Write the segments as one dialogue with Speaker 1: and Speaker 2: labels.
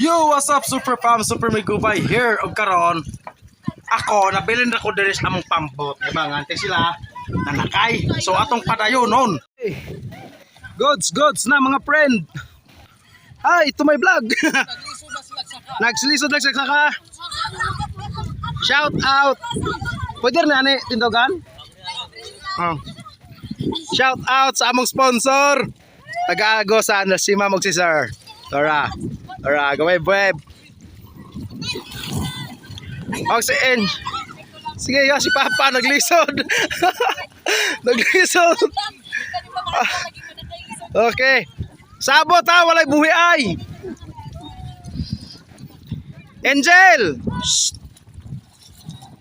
Speaker 1: Yo, what's up, Super Pam, Super Migubay here. Og karon, ako nabilin ra ko diri sa among pambot. Diba nga ante sila nanakay. So atong padayon nun. Hey. Goods, goods na mga friend. Hi to my vlog. Nagsilisod lang sa saka. Shout out. Pwede rin ani tindogan? Oh. Shout out sa among sponsor. Taga-ago sa ano, si Ma'am ug si Sir. Tara. Tara, gawin web. Og si En. Sige, ya si Papa naglisod. Naglisod. Okay. Sabot ha, walay buhi ay. Angel. Shh.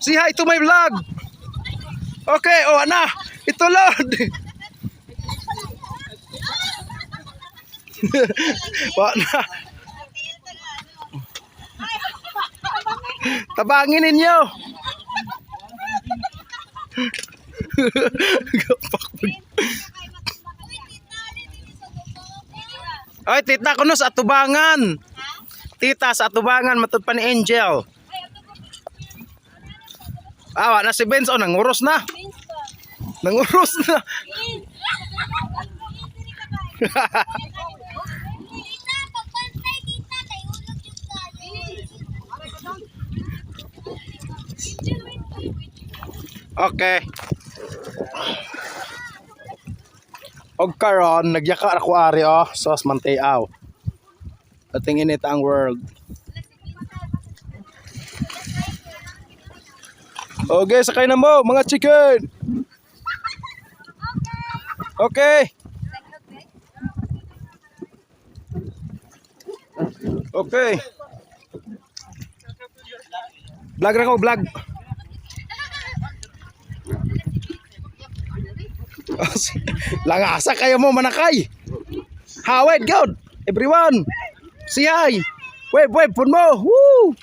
Speaker 1: Say hi to my vlog. Okay, oh ana, ito Lord. Wa na. Tabangin ninyo. Ay, tita ko no sa atubangan. Tita sa atubangan matud pa ni Angel. Awa na si Benz oh nanguros na. Nanguros na.
Speaker 2: Tita, pagpantay, tita, kay ulog yung kayo.
Speaker 1: Okay. Og karon nagyaka ra ko ari oh, sos mantiaw. Ating init ang world. Okay, sakay na mo mga chicken. Okay. Okay. Vlog ra ko, vlog. Langasa kayo mo manakay. Hawid God, everyone. Say hi. Wave wave pun mo. Woo!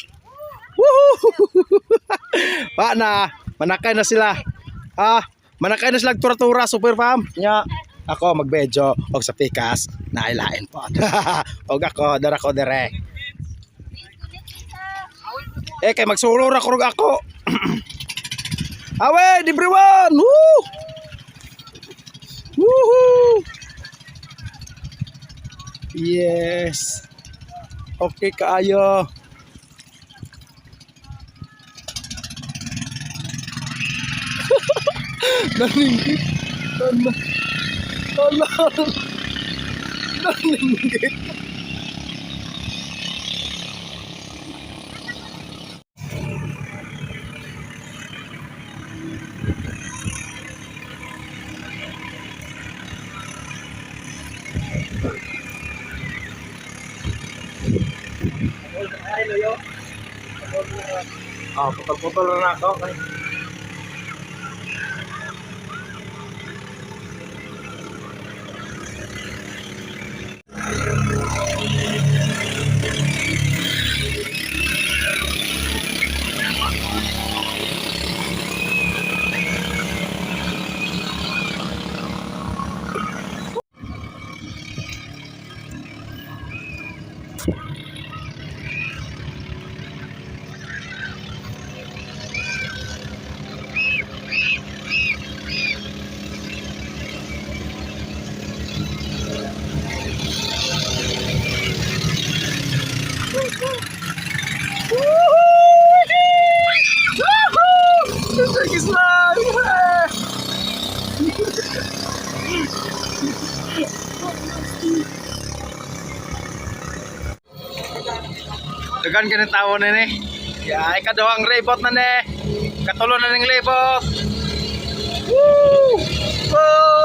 Speaker 1: Woo! Pa na, manakay na sila. Ah, manakay na sila tura-tura super fam. Nya, ako magbedyo og sa pikas nailain po. Og ako dara ko dire. Eh kay magsulo ra kurog ako. Away, everyone! Woo! Woohoo! Yes. Okay kaayo. Naninggit. Ala. Ala. Naninggit. Ah, putol-putol na ako. Woohoo! Take his life! Dagan ka ng tao na ni. Ya, ikaduhang rebot na ni. Katulo na ning libot. Woo! Woo!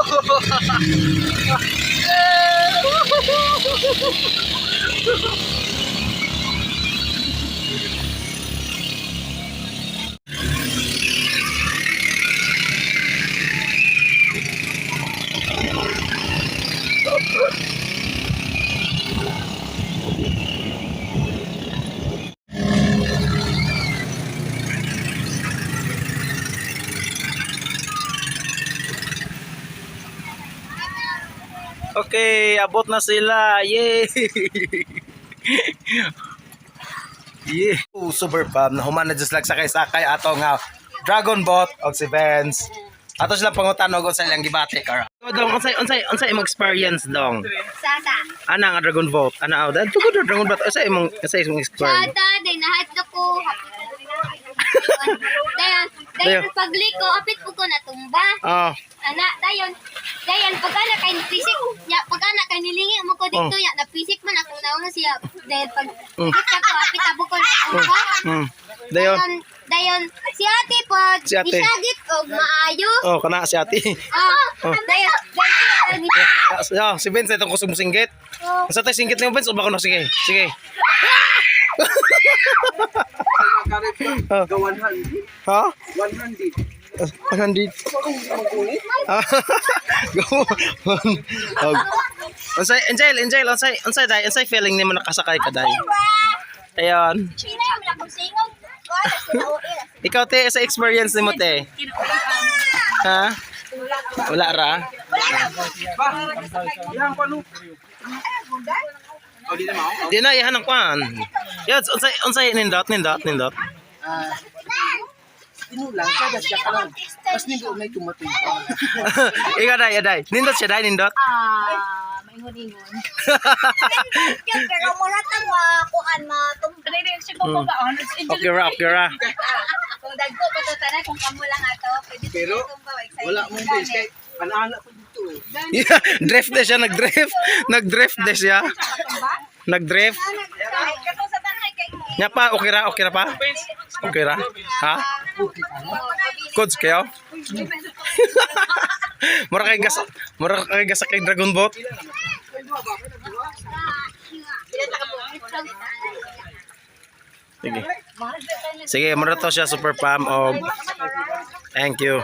Speaker 1: Okay, abot na sila. Yay! Yeah. Oh, super fam. Nahuman na just lang sakay-sakay ato nga Dragon Boat og si Vance. Ato sila pangutan og unsa ilang gibati kara. Dong, unsay imong experience, dong?
Speaker 2: Sasa.
Speaker 1: Ana nga Dragon Boat. Ana aw, dad tugod Dragon Boat. Unsay imong experience?
Speaker 2: Chata, day nahat na ko. Dayon, dayon
Speaker 1: Dayon.
Speaker 2: pagliko, apit po ko natumba.
Speaker 1: Ah,
Speaker 2: Ana, dayon. Dayon pag ana kay pisik, ya pag ana kay nilingi mo ko dito ya na pisik man akong naong siya. Dayon pag kita ko apit abo ko natumba.
Speaker 1: Dayon.
Speaker 2: Dayon, dayon si ate pod,
Speaker 1: Si ate.
Speaker 2: isagit og maayo.
Speaker 1: Oh, kana si ate.
Speaker 2: Ah,
Speaker 1: Oh.
Speaker 2: dayon, dayon siya,
Speaker 1: Ah, si Vince itong kusog singgit.
Speaker 2: Oh.
Speaker 1: Unsa tay singgit nimo, Vince? O bako na sige. Sige. Oh.
Speaker 3: Go 100.
Speaker 1: Ha?
Speaker 3: 100.
Speaker 1: 100. Ah, go. Og. Unsay Angel, Angel, unsay dai, unsay feeling nimo nakasakay ka dai? Ayon. Ikaw te, sa experience nimo te. Ha? Wala ra.
Speaker 3: Ba? Ilang pa no? Oh, di na mao.
Speaker 1: Di na ihan ang kwan. Yes, unsay nindot nindot nindot.
Speaker 3: Ah. Tinulang siya das siya karon. Mas nindo na tumatay.
Speaker 1: Ikaw dai, dai. Nindot siya dai, nindot.
Speaker 4: Ah, maingon-ingon.
Speaker 2: Pero mura tang makuan matumba.
Speaker 1: Okay ra, okay ra.
Speaker 4: Kung dagko pa to tanan, kung kamo lang ato, pwede
Speaker 3: Pero,
Speaker 4: tumba, excited
Speaker 3: wala mong base kay panana ko dito eh.
Speaker 1: Yeah, drift na siya, nag-drift. Nag-drift na siya. Nag-drift.
Speaker 4: Katong sa tanay kay
Speaker 1: Nya pa, okay ra pa? Okay ra? Ha? Goods kayo? Mura kay gas kay Dragon Boat. Sige. Sige, mura to siya super pam og thank you.